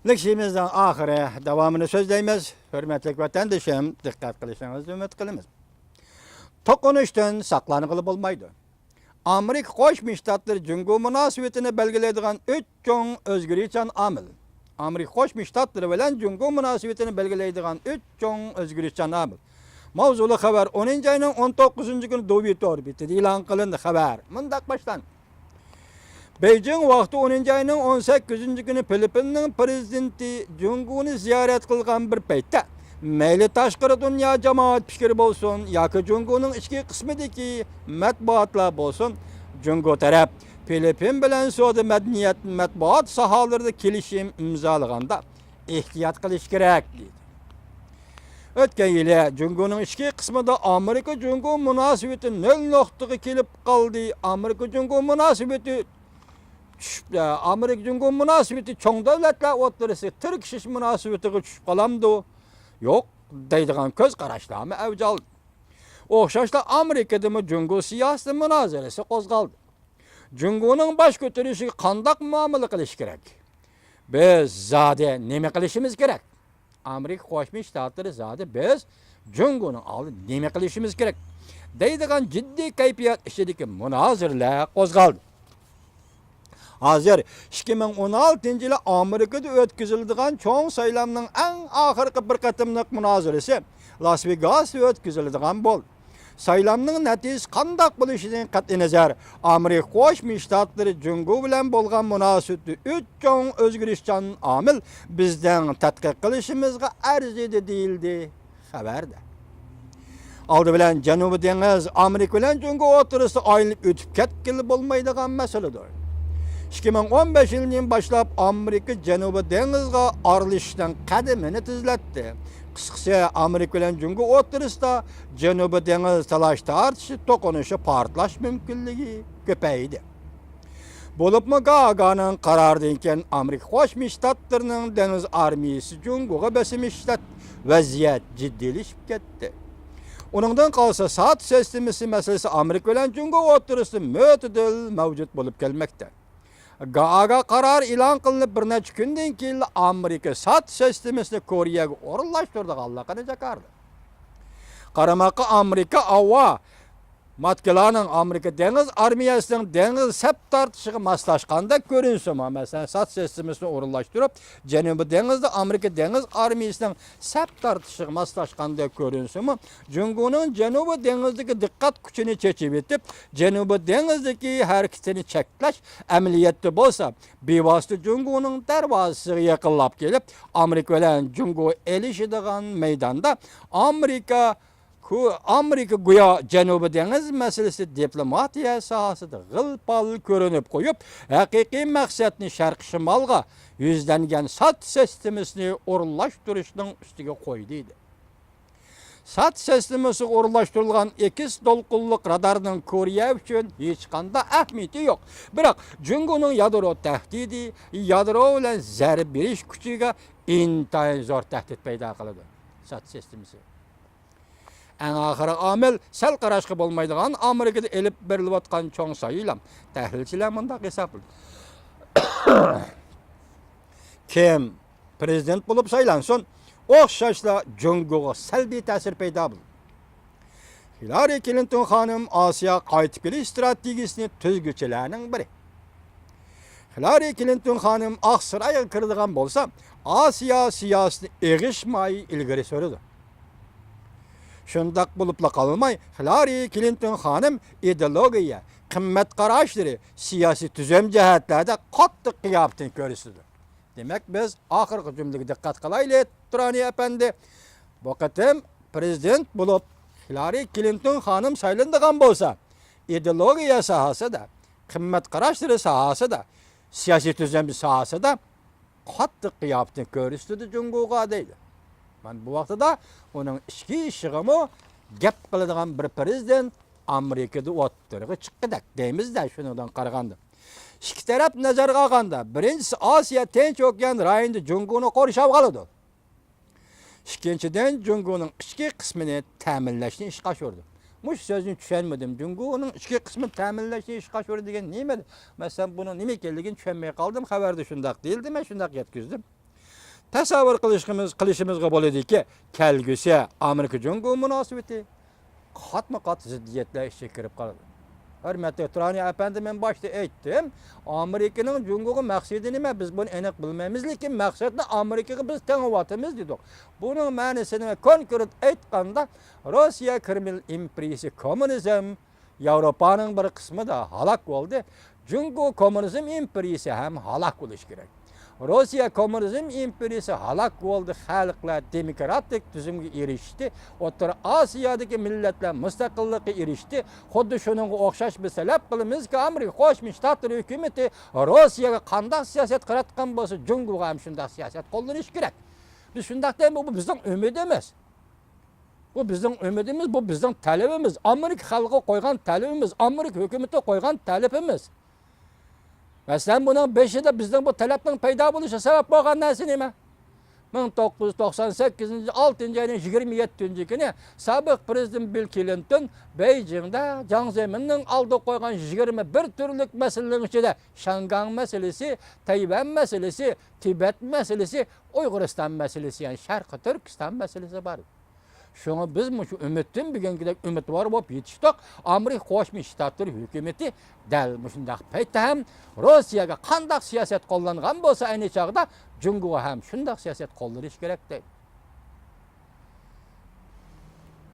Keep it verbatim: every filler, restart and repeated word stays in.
لېكسىيىمىزنىڭ ئاخىرى داۋامىنى سۆزلەيمىز. ھۆرمەتلىك ۋەتەندىشىم، دىققەت قىلىشىڭىزنى ئۈمىد قىلىمىز. توقۇنۇشتىن ساقلانغىلى بولمايدۇ. ئامېرىكا قوشما شتاتلىرى جۇڭگو مۇناسىۋىتىنى بەلگىلەيدىغان ئۈچ چوڭ ئۆزگىرىشچان ئامىل. ئامېرىكا قوشما شتاتلىرى بىلەن جۇڭگو مۇناسىۋىتىنى بەلگىلەيدىغان ئۈچ چوڭ ئۆزگىرىشچان ئامىل. ماۋزۇلۇق خەۋەر ئونىنچى ئاينىڭ ئون توققۇزىنچى كۈنى دوۋى تور بېتىدە ئېلان قىلىندى. خەۋەر مۇنداق باشلاندى. بېيجىڭ ۋاقتى ئونىنچى ئاينىڭ ئون سەككىزىنچى كۈنى فىلىپپىننىڭ پىرېزىدېنتى جۇڭگونى زىيارەت قىلغان بىر پەيتتە، مەيلى تاشقىرى دۇنيا جامائەت پىكرى بولسۇن ياكى جۇڭگونىڭ ئىچكى قىسمىدىكى مەتبۇئاتلار بولسۇن، جۇڭگو تەرەپ فىلىپپىن بىلەن سودا، مەدەنىيەت، مەتبۇئات ساھەلىرىدە كېلىشىم ئىمزالىغاندا، ئېھتىيات قىلىش كېرەك، دېدى. ئۆتكەن يىلى جۇڭگونىڭ ئىچكى قىسمىدا ئامېرىكا جۇڭگو مۇناسىۋىتى نۆل نۇقتىغا كېلىپ قالدى. ئامېرىكا جۇڭگو مۇناسىۋىتى چۈشۈپ، ئامېرىكا جۇڭگو مۇناسىۋىتى چوڭ دۆلەتلەر ئوتتۇرىسىدا تىركىشىش مۇناسىۋىتىگە چۈشۈپ قالامدۇ؟ يوق، دەيدىغان كۆز قاراشلارمۇ ئەۋج ئالدى. ئوخشاشلا ئامېرىكىدىمۇ جۇڭگو سىياسىتى مۇنازىرىسى قوزغالدى. جۇڭگونىڭ باش كۆتۈرۈشىگە قانداق مۇئامىلە قىلىش كېرەك؟ بىز زادى نېمە قىلىشىمىز كېرەك؟ ئامېرىكا قوشما شتاتلىرى زادى بىز جۇڭگونىڭ ئالدىدا نېمە قىلىشىمىز كېرەك؟ دەيدىغان جىددىي كەيپىيات ئىچىدىكى مۇنازىرىلەر قوزغالدى. ھازىر ئىككى مىڭ ئون ئالتىنچى يىلى ئامېرىكىدا ئۆتكۈزۈلىدىغان چوڭ سايلامنىڭ ئەڭ ئاخىرقى بىر قېتىملىق مۇنازىرىسى لاس ۋېگاستا ئۆتكۈزۈلىدىغان بولدى. سايلامنىڭ نەتىجىسى قانداق بولۇشىدىن قەتئىينەزەر، ئامېرىكا قوشما شتاتلىرى جۇڭگو بىلەن بولغان مۇناسىۋىتىدە ئۈچ چوڭ ئۆزگىرىشچان ئامىل بىزنىڭ تەتقىق قىلىشىمىزغا ئەرزىيدۇ دېيىلدى خەۋەردە. ئالدى بىلەن جەنۇبىي دېڭىز ئامېرىكا بىلەن جۇڭگو ئوتتۇرىسىدا ئايلىنىپ ئۆتۈپ كەتكىلى بولمايدىغان مەسىلىدۇر. ئىككى مىڭ ئون بەشىنچى يىلدىن باشلاپ ئامېرىكا جەنۇبىي دېڭىزغا ئارىلىشىشنىڭ قەدىمىنى تېزلەتتى. قىسقىسى، ئامېرىكا بىلەن جۇڭگو ئوتتۇرىسىدا جەنۇبىي دېڭىز تالاش-تارتىشى، توقۇنۇشى، پارتلاش مۇمكىنلىكى كۆپەيدى. بولۇپمۇ گاگانىڭ قارارىدىن كېيىن ئامېرىكا قوشما شتاتلىرىنىڭ دېڭىز ئارمىيىسى جۇڭگوغا بېسىم ئىشلەتتى. ۋەزىيەت جىددىيلىشىپ كەتتى. ئۇنىڭدىن قالسا، ساد سىستېمىسى مەسىلىسى ئامېرىكا بىلەن جۇڭگو ئوتتۇرىسىدا مۆتىدىل مەۋجۇت بولۇپ كەلمەكتە. گاگا قارارى ئېلان قىلىنىپ بىر نەچچە كۈندىن كېيىنلا ئامېرىكا ساد سىستېمىسىنى كورېيەگە ئورۇنلاشتۇرىدىغانلىقىنى جاكارلىدى. قارىماققا ئامېرىكا ئاۋا ماتكىلارنىڭ ئامېرىكا دېڭىز ئارمىيەسىنىڭ دېڭىز سەپ تارتىشىغا ماسلاشقاندەك كۆرۈنسىمۇ، مەسىلەن، ساد سىستېمىسىنى ئورۇنلاشتۇرۇپ، جەنۇبىي دېڭىزدا ئامېرىكا دېڭىز ئارمىيەسىنىڭ سەپ تارتىشىغا ماسلاشقاندەك كۆرۈنسىمۇ، جۇڭگونىڭ جەنۇبىي دېڭىزدىكى دىققەت كۈچىنى چېچىۋېتىپ، جەنۇبىي دېڭىزدىكى ھەرىكىتىنى چەكلەش، ئەمەلىيەتتە بولسا، بىۋاسىتە جۇڭگونىڭ دەرۋازىسىغا يېقىنلاپ كېلىپ، ئامېرىكا بىلەن جۇڭگو ئېلىشىدىغان مەيداندا ئامېرىكا كۇ-، ئامېرىكا گويا جەنۇبىي دېڭىز مەسىلىسى دىپلوماتىيە ساھەسىدە غىل-پال كۆرۈنۈپ قويۇپ، ھەقىقىي مەقسەتنى شەرقىي شىمالغا يۈزلەنگەن ساد سىستېمىسىنى ئورۇنلاشتۇرۇشنىڭ ئۈستىگە قويدى، دېدى. ساد سىستېمىسىغا ئورۇنلاشتۇرۇلغان ئېكس دولقۇنلۇق رادارنىڭ كورېيە ئۈچۈن ھېچقانداق ئەھمىيىتى يوق. بىراق، جۇڭگونىڭ يادرو تەھدىتى، يادرو بىلەن زەربە بېرىش كۈچىگە ئىنتايىن زور تەھدىت پەيدا قىلىدۇ. ساد سىستېمىسى. ئەڭ ئاخىرقى ئامىل، سەل قاراشقا بولمايدىغان ئامېرىكىدا ئېلىپ بېرىلىۋاتقان چوڭ سايلام. تەھلىلچىلەر مۇنداق ھېسابلىدى. كىم پىرېزىدېنت بولۇپ سايلانسۇن، ئوخشاشلا جۇڭگوغا سەلبىي تەسىر پەيدا بولىدۇ. خىلارى كلىنتون خانىم ئاسىيا قايتىپ كېلىش ئىستراتېگىيىسىنى تۈزگۈچىلەرنىڭ بىرى. خىلارى كلىنتون خانىم ئاقسارايغا كىرىدىغان بولسا، ئاسىيا سىياسىتىنى ئېغىشماي ئىلگىرى سۈرىدۇ. شۇنداق بولۇپلا قالماي، خىلارى كلىنتون خانىم ئىدېئولوگىيە، قىممەت قاراشلىرى، سىياسىي تۈزۈم جەھەتلەردە قاتتىق قىياپىتىنى كۆرسىتىدۇ. دېمەك، بىز ئاخىرقى جۈملىگە دىققەت قىلايلى، تۇرانى ئەپەندى. بۇ قېتىم پىرېزىدېنت بولۇپ خىلارى كلىنتون خانىم سايلىنىدىغان بولسا، ئىدېئولوگىيە ساھەسىدە، قىممەت قاراشلىرى ساھەسىدە، سىياسىي تۈزۈم ساھەسىدە قاتتىق قىياپىتىنى كۆرسىتىدۇ جۇڭگوغا، دەيدۇ. مانا بۇ ۋاقتىدا ئۇنىڭ ئىچكى ئىشىغىمۇ گەپ قىلىدىغان بىر پىرېزىدېنت ئامېرىكىدا ئوتتۇرىغا چىققۇدەك دەيمىز-دە، شۇنىڭدىن قارىغاندا. ئىككى تەرەپ نەزەرگە ئالغاندا، بىرىنچىسى ئاسىيا تىنچ ئوكيان رايونىدا جۇڭگونى قورشاۋغا ئالىدۇ. ئىككىنچىدىن، جۇڭگونىڭ ئىچكى قىسمىنى تەمىنلەشنى ئىشقا ئاشۇرىدۇ. مۇشۇ سۆزنى چۈشەنمىدىم. جۇڭگونىڭ ئىچكى قىسمىنى تەمىنلەشنى ئىشقا ئاشۇرىدۇ دېگەن نېمە؟ مەسىلەن، بۇنىڭ نېمە ئىكەنلىكىنى چۈشەنمەي قالدىم. خەۋەردە شۇنداق دېيىلدى، مەن شۇنداق يەتكۈزدۈم. تەسەۋۋۇر قىلىشىمىز، قىلىشىمىزغا بولىدۇكى، كەلگۈسى ئامېرىكا جۇڭگو مۇناسىۋىتى قاتمۇ قات زىددىيەتلەر ئىچىگە كىرىپ قالىدۇ. ھۆرمەتلىك تۇرانى ئەپەندى، مەن باشتا ئېيتتىم، ئامېرىكىنىڭ جۇڭگوغا مەقسىتى نېمە؟ بىز بۇنى ئېنىق بىلمەيمىز، لېكىن مەقسەتنى ئامېرىكىغا بىز تېڭىۋاتىمىز دېدۇق. بۇنىڭ مەنىسى نېمە؟ كونكرېت ئېيتقاندا، روسىيە كرېمل ئىمپېرىيىسى، كوممۇنىزم ياۋروپانىڭ بىر قىسمىدا ھالاك بولدى. جۇڭگو كوممۇنىزم ئىمپېرىيىسى ھەم ھالاك بولۇشى كېرەك. روسىيە كوممۇنىزم ئىمپېرىيىسى ھالاك بولدى، خەلقلەر دېموكراتىك تۈزۈمگە ئېرىشتى، ئوتتۇرا ئاسىيادىكى مىللەتلەر مۇستەقىللىققا ئېرىشتى. خۇددى شۇنىڭغا ئوخشاش بىز تەلەپ قىلىمىزكى، ئامېرىكا قوشما شتاتلىرى ھۆكۈمىتى روسىيەگە قانداق سىياسەت قىلىۋاتقان بولسا، جۇڭگوغا ھەم شۇنداق سىياسەت قوللىنىشى كېرەك. بىز شۇنداق دەيمىز، بۇ بىزنىڭ ئۈمىدىمىز. بۇ بىزنىڭ ئۈمىدىمىز، بۇ بىزنىڭ تەلىپىمىز، ئامېرىكا خەلقىگە قويغان تەلىپىمىز، ئامېرىكا ھۆكۈمىتىگە قويغان تەلىپىمىز. مەسىلەن، بۇنىڭ بېشىدا بىزنىڭ بۇ تەلەپنىڭ پەيدا بولۇشىغا سەۋەب بولغان نەرسە نېمە؟ مىڭ توققۇز يۈز توقسان سەككىزىنچى، ئالتىنچى ئاينىڭ يىگىرمە يەتتىنچى كۈنى سابىق پرېزىدېنت بىل كلىنتون بېيجىڭدا جياڭ زېمىننىڭ ئالدىغا قويغان يىگىرمە بىر تۈرلۈك مەسىلىنىڭ ئىچىدە شياڭگاڭ مەسىلىسى، تەيۋەن مەسىلىسى، تىبەت مەسىلىسى، ئۇيغۇرىستان مەسىلىسى، يەنى شەرقىي تۈركىستان مەسىلىسى بار. شۇڭا بىز مۇشۇ ئۈمىدتىن بۈگۈنگىدەك ئۈمىدۋار بولۇپ يېتىشتۇق. ئامېرىكا قوشما شتاتلىرى ھۆكۈمىتى دەل مۇشۇنداق پەيتتە ھەم روسىيەگە قانداق سىياسەت قوللانغان بولسا، ئەينى چاغدا جۇڭگوغا ھەم شۇنداق سىياسەت قوللىنىش كېرەك دەيدۇ.